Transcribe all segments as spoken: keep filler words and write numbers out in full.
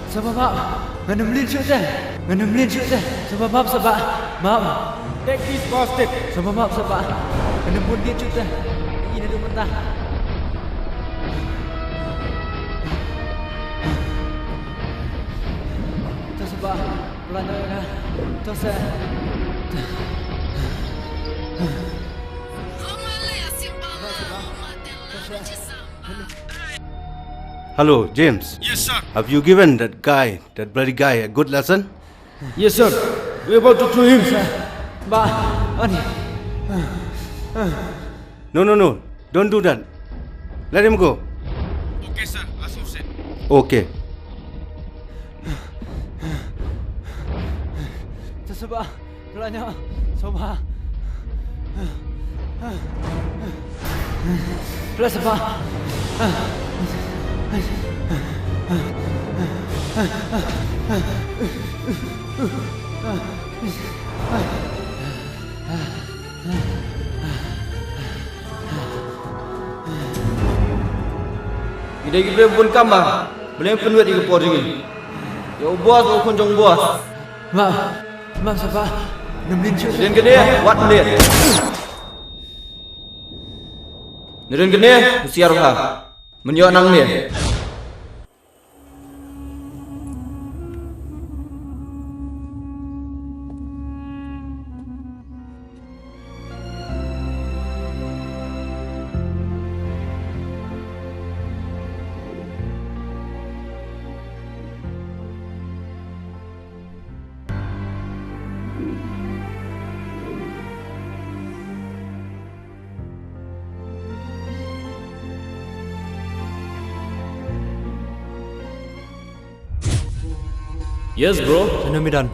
Sngewbha map. Ngan ym lynti shuh te. Ngan ym lynti shuh te. Sngewbha map, sngewbha map. Take this bastard. Sngewbha map, sngewbha. Ngan ym bun lynti shuh te. Ïa naduh mynta. To sngewbha. Pynlait noh ïa nga. To sngewbha. Hello, James. Yes, sir. Have you given that guy, that bloody guy, a good lesson? Yes, sir. We're about to throw him. Ba, ani. No, no, no. Don't do that. Let him go. Okay, sir. As you said. Okay. Sngewbha. Pynlait noh. Sngewbha. Pynlait, sngewbha. Ngi dei ki briew bun kam ba balei pynwit ïa ka por jong ngi. Ïa u boss, u khun jong u boss. Ma, ma sapa? Nang bin chu. Rin kene, wat rin. Rin kene, husiar bha. Mynjur nangne. Yes, bro. Shano me don?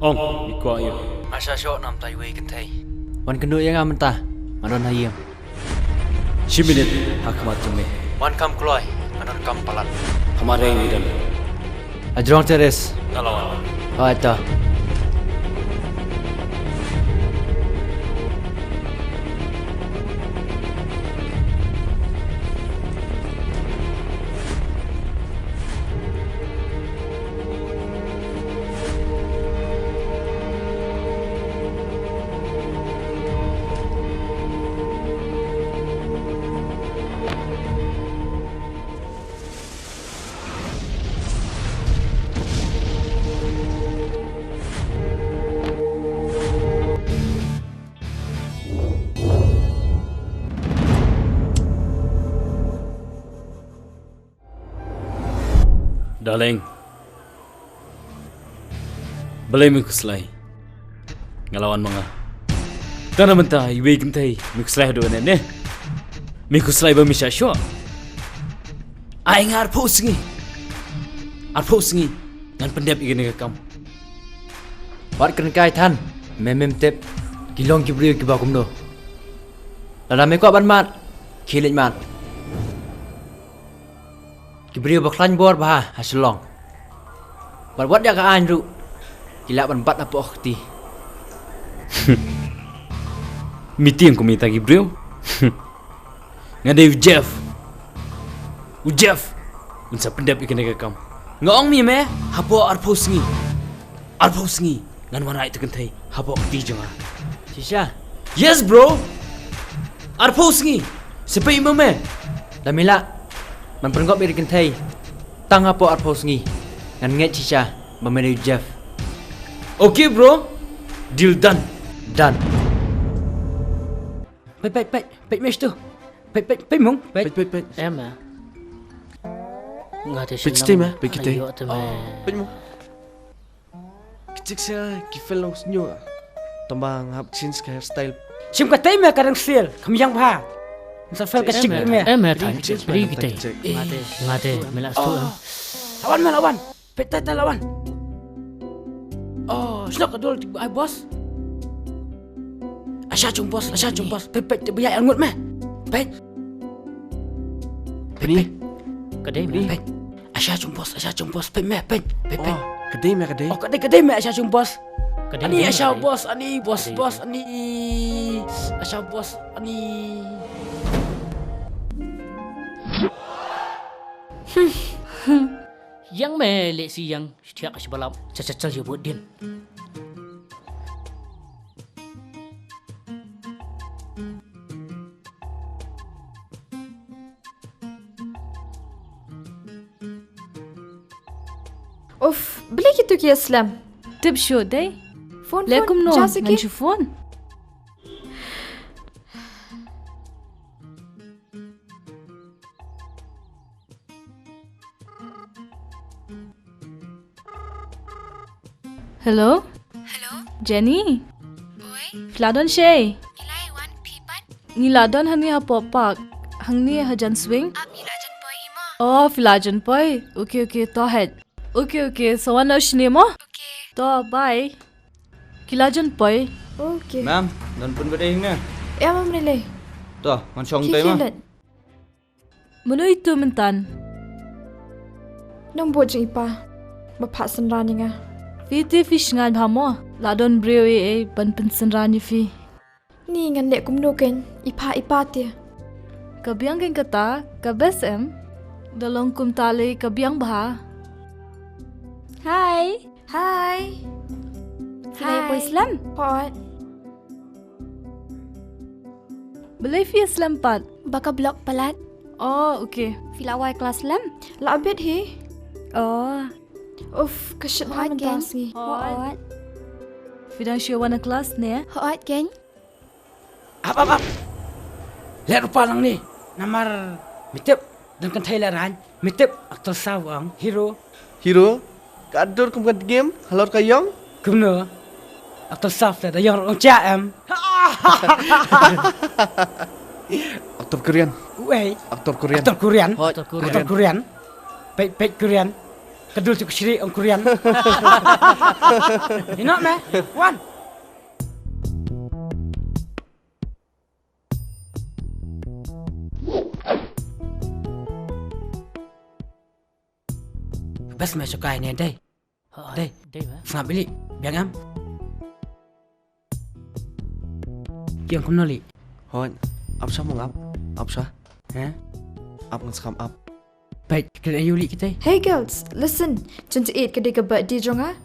Ong, i kwah ïa. Nga shah shoh namar iwei i kynthei. Wan kynduh ïa nga mynta. Nga don ha ïing. Shi minit ha khmat jong me. Wan kham kloi, nga donkam palat. Ha madan me don. Ha jrong terrace. Nga la wan. Hooid to. Darling. Balei me khuslai? Nga la wan ma nga. Tang namar iwei i kynthei me khuslai haduh ne ne. Me khuslai ba me shah shoh. Ai nga arphew sngi. Arphew sngi. Ngan pyndep ïa kane ka kam. Wat kren kai than. Me mem tip. Ki long ki briew kiba kumno. Lada me kwah ban mad. Khie leit mad. Ki briew ba khlaiñ bor bha ha Shillong. Bad wat ïa ka aiñ ruh ki lah ban bat hapoh ka kti. Meeting kum ita ki briew. Nga dei u Jeff. U Jeff un sa pyndep ïa kane ka kam. Nga ong ïa me, hapoh arphew sngi. Arphew sngi ngan wanrah ïa ka kynthei hapoh ka kti jong nga. Shisha? Yes bro. Arphew sngi. Sa peit ma me. Lada me lah ban pynngop ïa ka kynthei tang hapoh arphew sngi, ngan ngeit shisha ba me dei u Jeff. Okay bro. Deal done. Done. Peit peit peit peit me tu. Peit peit peit mung peit. Peit peit peit. Em eh. Nga te peit stem eh peit kita. Peit mung. Kchik sa ki fel long snyo. Tamba nga hap change ka hairstyle. Shim ka tei me ka dang sel kham yang bha. Sa fel ka chik me. Em eh tang chik ri kita. Nga te me la stu em. Lawan me lawan. Peit tai tai lawan. Oh, shnok ka dol ai boss. Asha chung boss, asha chung boss. Peit peit te bia ngut me. Peit. Peit. Ka dei me. Peit. Asha chung boss, asha chung boss, peit me, peit, peit, peit. Ka dei me, ka dei. Oh, ka dei, ka dei me, asha chung boss. Ani asha boss, ani boss, boss, ani. Asha boss, ani. Ïeng me leh shi ïeng, shi thiah ka shi balap, cha cha cha ïa bud din. Uff, balei kitu ki ïa slem? Tip shuh dei. Phone, leh phone, kumno, ja siki. Ngan shu phone. Hello? Hello? Jenny? Oi? Phi la don shei? Ngi la wan, phi pat? Ngi la don hangne hapoh park. Hangne hajan swing. Ap, ngi la jan poi hi mo. Oh, phi la jan poi. Okay, okay, to hei. Okay, okay, sa wan noh shane mo. Okay. To, bye. Ki la jan poi. Okay. Ma'am, don pun bad ei ne? Ïa, ma'am, ni lei. To, ngan shong. Ki tai ma. Mano itu mynta? Nongbud jong i pa ba phah synran ïa nga. Phi te phi shngain bha mo, la don briew ei ei ban pynsynran ïa phi. Ni ngan leh kumno kein, i pa i pa te. Ka biang kein kata, ka best em. Da long kumta lei ka biang bha. Hi. Hi. Phi la ïa poi slem? Hooid. Balei phi ïa slem pat? Ba ka block palat. Oh, okay. Phi la wai klas slem? La bit hi. Oh. Uff, ka shit ha mynta sngi. Hooid. Phi dang shu wan klas ne? Hooid kein. Ap, ap, ap. Leh rupa lang ni. Namar me tip, don kynthei leh rang, me tip, actor saw ong, hero. Hero? Ka dur kum ka game, halor ka ïong? Kumno? Actor saw leh da ïong ong cha em. Actor Korean. Uei. Actor Korean. Actor Korean. Hooid. Actor Korean. Peit, peit Korean. Ka dur tu ka shri ong Korean. Ïa noh me. Wan. Best me shukai ne dei. Ha, dei. Dei me. Sngap ili, biang em. Ki ong kumno li? Hooid, ap sha mo ap, ap sha. He? Ap ngan sngap ap. Peit, kren aïu li kita. Hey girls, listen. Twenty-eight ka dei ka birthday jong nga.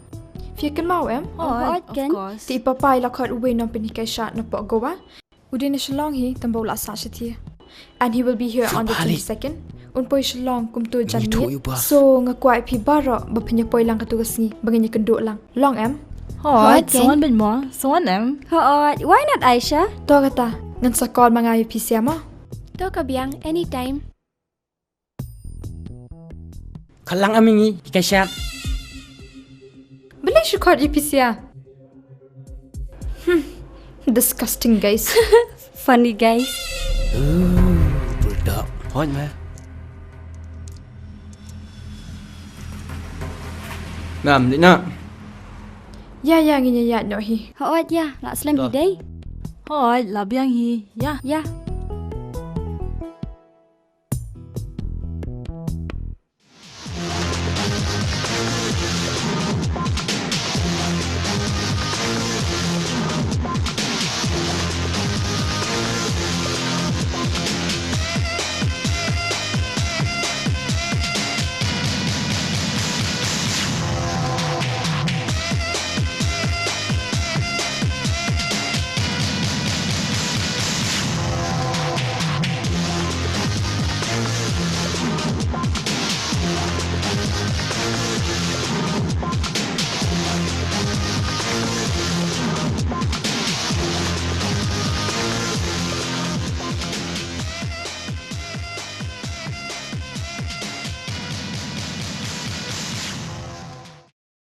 Phi kynmaw em? Hooid, of course. Te i papa i la khot uwei nongpynhikai shad napoh Goa. U dei na Shillong hi, tang ba u la sah shathie. And he will be here on the twenty-second. Un poi Shillong kumto janmiet. So nga kwah ïa phi baroh ba phin ïa poi lang kato ka sngi ba ngin ïa kynduh lang. Long em? Hooid, sa wan beit mo. Sa wan em? Hooid, why not Aisha? To kata, ngan sa call ma nga ïa phi sha mo. To ka biang, anytime. Khalang ami ngi ki ka shat. Balei shu khot ïa phi sha? Hmm. Disgusting, guys. Funny, guys. Ooh, bulldog. Hooid me. Nam, di na. Ïa, ïa, ngin ïa ïaid noh hi. Hooid ïa, la slem hi dei. Hooid, la biang hi. Ïa. Ïa.